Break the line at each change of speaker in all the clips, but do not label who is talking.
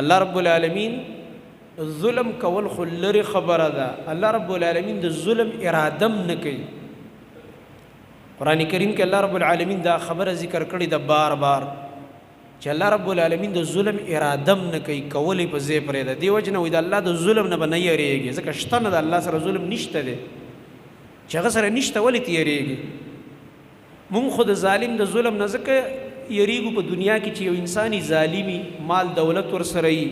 الله رب العالمین ظلم کول خو لرې خبره ده، الله رب العالمین د ظلم اراده هم نه کوي. قرآن کریم کې الله رب العالمین دا خبره ذکر کړې ده بار بار چې الله رب العالمین د ظلم اراده هم نه کوي، کول یې په ځای پرېږده. دې وجې نه وایي د الله د ظلم نه به نه یریږي، ځکه شته نه، د الله سره ظلم نشته دی، چې هغه سره نشته ولې ته یریږي؟ مونږ خو د ظالم د ظلم نه ځکه یریږو په دنیا کې چې یو انسان ظالمي، مال دولت ورسره وي،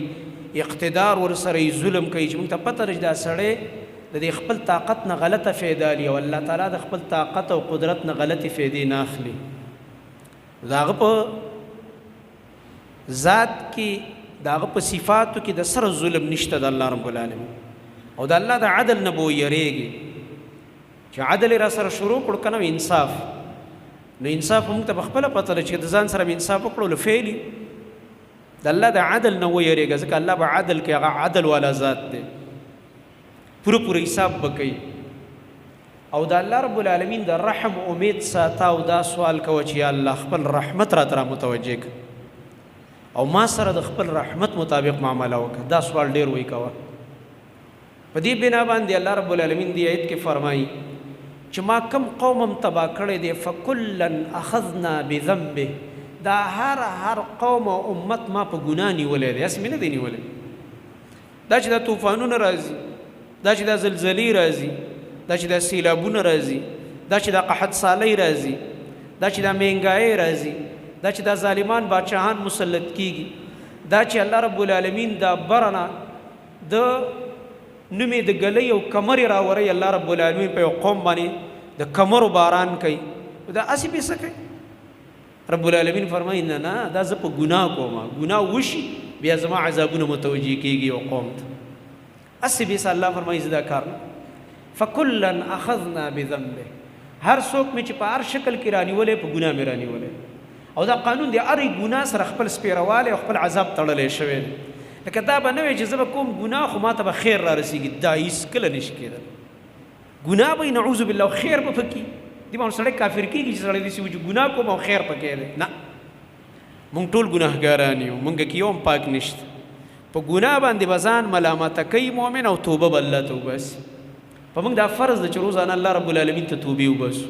اقتدار ورسره وي، ظلم کوي، چې مونږ ته پته ده چې دا سړی د دې خپل طاقت نه غلطه فایده اخلي، او الله تعالی د خپل طاقت او قدرت نه غلطې فایدې نه اخلي. د هغه په ذات کې، د هغه په صفاتو کې د سره ظلم نشته د الله رب العالمین، او د الله د عدل نه به ویرېږي چې عدل یې را سره شروع کړو که نه انصاف، نو انصاف موږ ته په خپله پته ده چې د ځان سره مې انصاف وکړو له فعل د الله د عدل نه ویرېږه، ځکه الله به عدل کوي، هغه عدل والا ذات دی، پوره پوره حساب به کوي. او د الله رب العالمین د رحم امید ساته او دا سوال کوه چې یا الله خپل رحمت راته را متوجه کړه او ما سره د خپل رحمت مطابق معامله وکړه. دا سوال ډېر وی کوه. په دې بنا باندې الله رب العالمین دې آیت کې فرمایي چې ما کم قوم هم تباه کړی دی، فکلا اخذنا بذنبه، دا هر هر قوم او امت ما په ګناه نیولی دی، هسې مې نه دی نیولی. دا چې دا طوفانونه راځي، دا چې دا زلزلې راځي، دا چې دا سیلابونه راځي، دا چې دا قحط سالۍ راځي، دا چې دا مهنګایۍ راځي، دا چې دا ظالمان بادشاهان مسلط کیږي، دا چې الله رب العالمین دا برنه د نومې د ګلۍ او کمرې راوري، الله رب العالمین په یو قوم باندې د کمرو باران کوي، دا هسې پې څه کوي؟ رب العالمین فرمایي نه نه، دا زه په ګناه کوم، ګناه وشي بیا زما عذابونه متوجه کیږي یو قوم ته. هسې بې څه الله فرمایي زه دا کار نه. فکلا اخذنا بذنبه، هر څوک مې چې په هر شکل کې رانیولی په ګناه مې رانیولی. او دا قانون دی، هرې ګناه سره خپل سپېروالی او خپل عذاب تړلی شوی دی. لکه دا به نه وي چې زه به کوم ګناه خو ما ته به خیر را رسېږي، دا هېڅکله نه شي کېدلی. ګناه به نعوذ بالله خیر به پکې دې باندې سړی کافر کېږي چې سړی داسې وي چې ګناه کوم او خیر پکې دی. نه، مونږ ټول ګناهګاران یو، مونږ کې یو هم پاک نشته. په ګناه باندې به ځان ملامته کوي مؤمن او توبه به الله ته وباسي. په موږ دا فرض ده چې روزانه الله رب العالمین ته توبې وباسو.